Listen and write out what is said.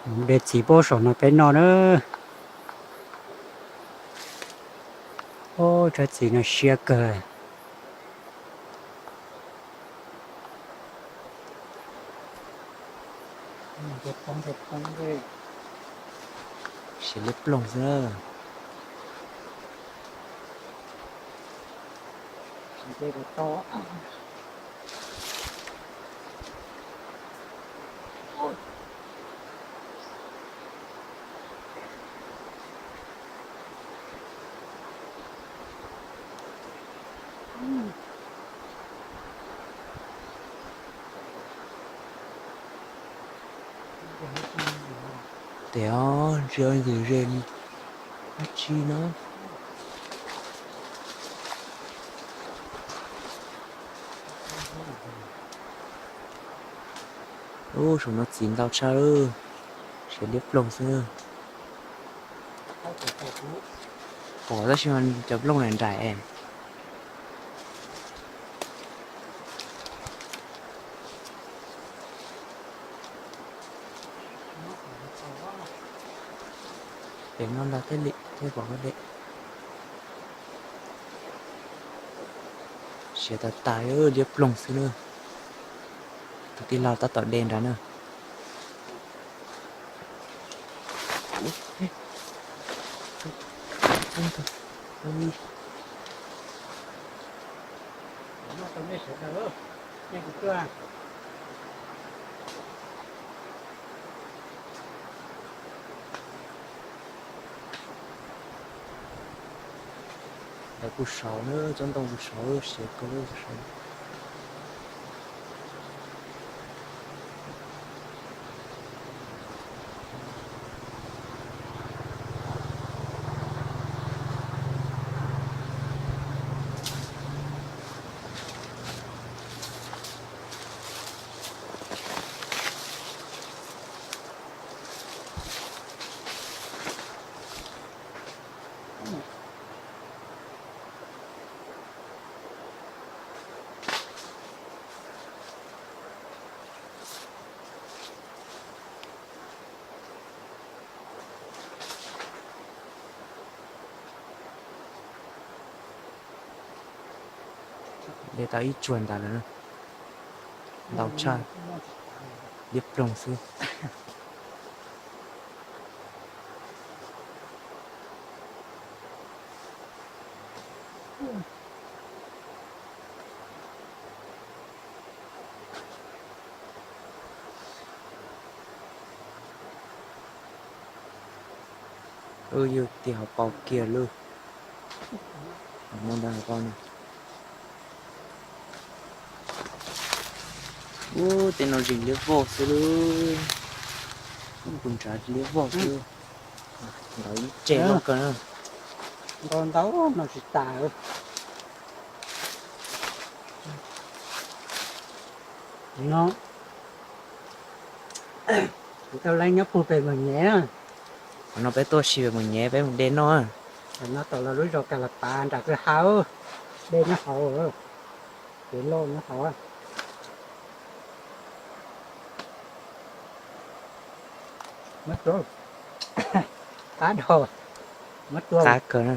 Mus de txiv puag saum no peb noj na. Ub, tsob txiv no siab kawg. Siav liab ploog xwb na. Tias ntsia ntws ze dab tsi no. Ub, saum no txiv ntau tshaj lawm, siav liab ploog xwb. Pom tab sis mas cov nplooj nraim nraim. Pem no ntag thiaj li thiaj pom koj de. Siav tas tas, liab ploog xwb na. Tus tij laug tab tom de nrad na. Lawv kuj saud na, tsob ntoo kuj saud, siav kawg lub saud. De tau ib tsuag ntawd lawm, ntau tshaj, liab ploog xwb. Yus tig hauv paus kiag lawm. Hauv no ntag hauv paus no. Ub, tej no zis liab vog xwb lub. Ub, kuv nrad liab vog xwb. Ntau ib tse loj kawg na. Ntau ntau no tsis tas. No, kuv tau leej nyob puag pem Moos Nyem. Qhov no peb tuaj si pem Moos Nyem, peb mus de noj. Qhov no tom lawv lub zos Kas Las Pav nram kwj ha, de nyob hauv, kev loj nyob hauv. Muab tua, qab dhau, muab tua, qab kawg na.